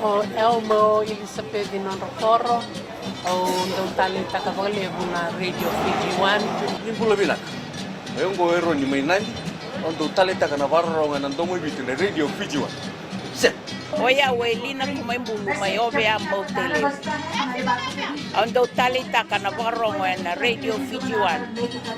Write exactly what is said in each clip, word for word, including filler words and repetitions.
O Elmo Elisapeci Nodrokoro, au dau taleitaka vakalevu na Radio Fiji One. Ni bula vinaka. O yau oqo o Eroni mai Nadi, au dau taleitaka na vakarorogo ena domo i Viti na Radio Fiji One. Set. O yau o Elina Kumaibulu mai Ovea, Bau, Tailevu. Au dau taleitaka na vakarorogo ena Radio Fiji One,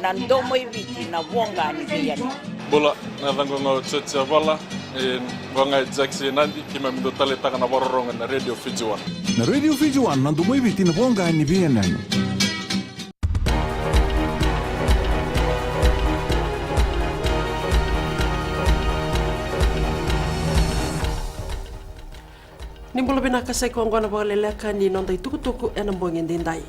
na domo i Viti, na voqa ni veiyanuyanu. Bula, na yacaqu ga o Joji Avala, e, vaka ga e Jackson Nadi, keimami dau taleitaka na vakarorogo ena Radio Fiji One. Na Radio Fiji One, na domo i Viti, na voqa ni veiyanuyanu. Ni bula vinaka, sa i koya oqo na vakaleleka ni noda itukutuku ena bogi edaidai.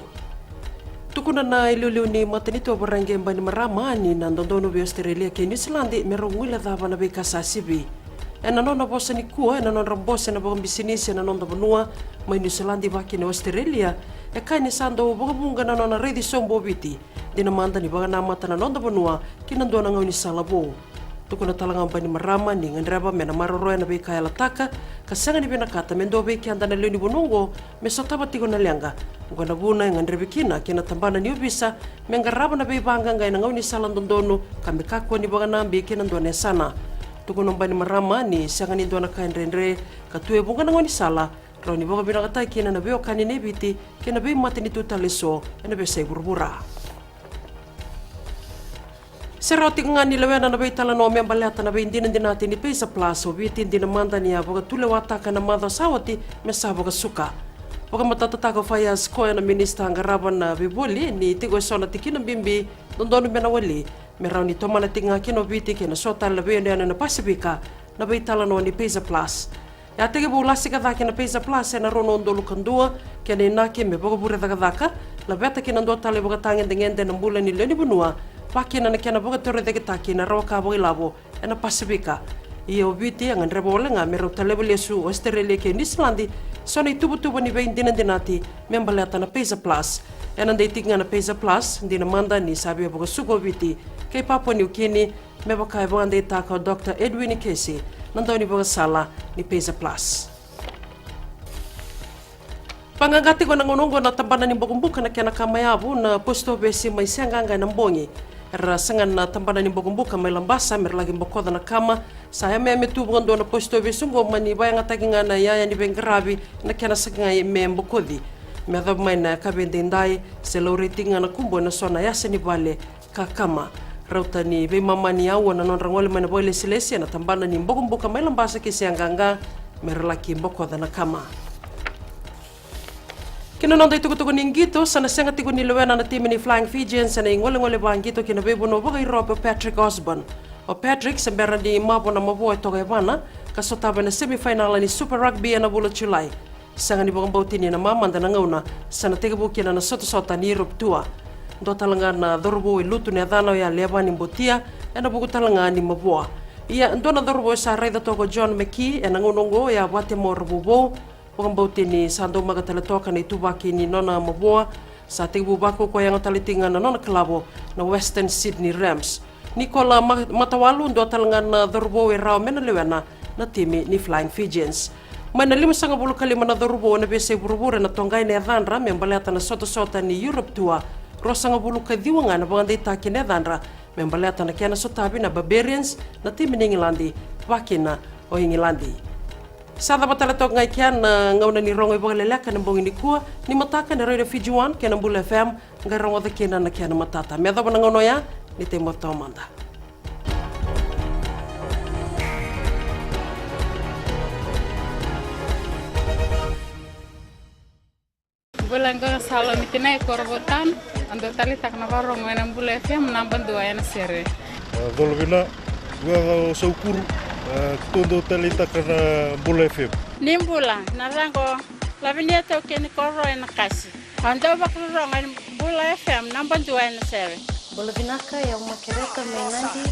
Tukuna na iliuliu ni matanitu o Voreqe Bainimarama ni na dodonu vei Ositerelia kei Niusiladi me rau guilecava na veika sa sivi. Ena nona vosa nikua ena nodra bose na vakabisinisi ena noda vanua mai Niusiladi vaka kina Ositerelia, e kaya ni sa dau vakavuqa na nona raici sobu o Viti, dina mada ni vakanamata na noda vanua ki na dua na gaunisala vou. Tukuna tale ga o Bainimarama ni gadreva me na maroroya na veika e yalataka, ka sega ni vinakata me dua vei keda na lewe ni vanua oqo me sotava tiko na leqa. Oqo na vuna e gadrevi kina kei na tabana ni ovisa me qarava na veivaqaqa ena gaunisala dodonu, ka me kakua ni vakanabi ki na dua na yasana. Tukuna o Bainimarama ni sega ni dua na ka e dredre, ka tu e vuqa na gaunisala rawa ni vakavinakataki kina na veiwekani nei Viti kei na veimatanitu tale eso ena veiyasai vuravura. Sa rawa tiko ga ni lewena na veitalanoa me baleta na veidinadinati ni PACER Plus o Viti, dina mada ni a vakatulewataka ena macawa sa oti me sa vakasuka. Vakamatatataka o Faiyaz Koya na minisita qarava na veivoli ni tiko eso na tikina bibi dodonu me na wali, me rawa ni tomana tiko ga kina o Viti kei na so tale na veiyanuyanu ena Pasifika na veitalanoa ni PACER Plus. E a tekivu lasika cake na PACER Plus ena rua na udolu ka dua, kei na inaki me vakavure cakacaka, laveta kina dua tale ivakatagedegede ena bula ni lewe ni vanua, vaka kina na kena vakatorocaketaki na rawa ka vakailavo ena Pasifika. Ia o Viti e gadreva wale ga me rau taleva lesu o Ositerelia kei Niusiladi so na ituvatuva ni veidinadinati me baleta na PACER Plus. Ena dei tiko ga na PACER Plus, dina mada ni sa via vakasuka o Viti kei Papua Niukini, me vaka e vakadeitaka o Dr Edwin Casey, na daunivakasala ni PACER Plus. Vaqaqa tiko ena gauna oqo na tabana ni bokobuka na kena kama yavu na post office mai Seaqaqa ena bogi. Era saga na tabana ni bokobuka mai Labasa me ra laki bokoca na kama. Sa yameyame tu vakadua na post office oqo, mani vakayagataki ga na iyaya ni veiqaravi na kena sagai me bokoci. Me yacova mai na yakavi edaidai, se laurai tiko ga na kubo ena so na yasa ni vale ka kama. Rauta ni veimama ni aua na nodra gole mai na vakailesilesi ena tabana ni bokobuka mai Labasa kei Seaqaqa me ra laki bokoca na kama. Kei na noda itukutuku ni qito, sa na sega tiko ni lewena na timi ni Flying Fijians ena igolegole vaqito ki na veivanua vakaIurope o Patrick Osborne. O Patrick se bera ni mavo na mavoa e toka e va na ka sotava ena semifainala ni Super Rugby ena vula o Julai. Sega ni vakabauti ni na mamada na gauna sa na tekivu kina na sotasota ni Europe Tour. Dua tale ga na cauravou e lutu na yacana oya Leavani Botia, ena vuku tale ga ni mavoa. Ia, dua na cauravou e sa raica toka o John McKee ena gauna oqo oya Vatemo Ravovou. Vakabauti ni sa daumaka tale toka na ituvaki ni nona mavoa, sa tekivu vakaukauwa yago tale tiko ga na nona kalavo na Western Sydney Rams. Nikola Ma-, Matawalu, dua tale ga na cauravou e rawa me na lewena na timi ni Flying Fijians. Mai na limasagavulu ka lima na cauravou ena veiyasai vuravura ena toqai na yacadra me baleta na sotasota ni Europe Tour. Ruasagavulu ka ciwa ga na vakadeitaki na yacadra me baleta na kena sotavi na Barbarians, na timi ni Igiladi, vaka kina o Igiladi. Sa cava tale toka ga i kea na gauna ni rogo ivakaleleka ena bogi nikua, ni mataka ena Radio Fiji One kei na Bula F M, qai rogoca kina na kena matata. Me yacova na gauna oya, ni tei moce toka mada. Bula, qo ga Salomi Tinai Korovotano, au dau taleitaka na vakarorogo ena Bula F M, naba dua ena sere. A, colo vina, qo ga o Saukuru, a, keitou dau taleitaka na Bula F M. Ni bula, na yacaqu o Lavinia Taukei ni Koro ena Kasi. Au dau vakarorogo ena Bula F M, naba dua ena sere. Bula vinaka, o yau Makereta mai Nadi,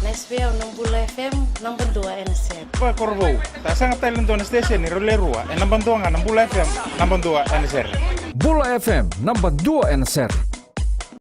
na S V O na Bula F M, naba dua ena sere. Vakakorovou, sa sega tale e dua na station e rau lewe rua, e naba dua ga na Bula F M, naba dua ena sere. Bula F M, naba dua ena sere.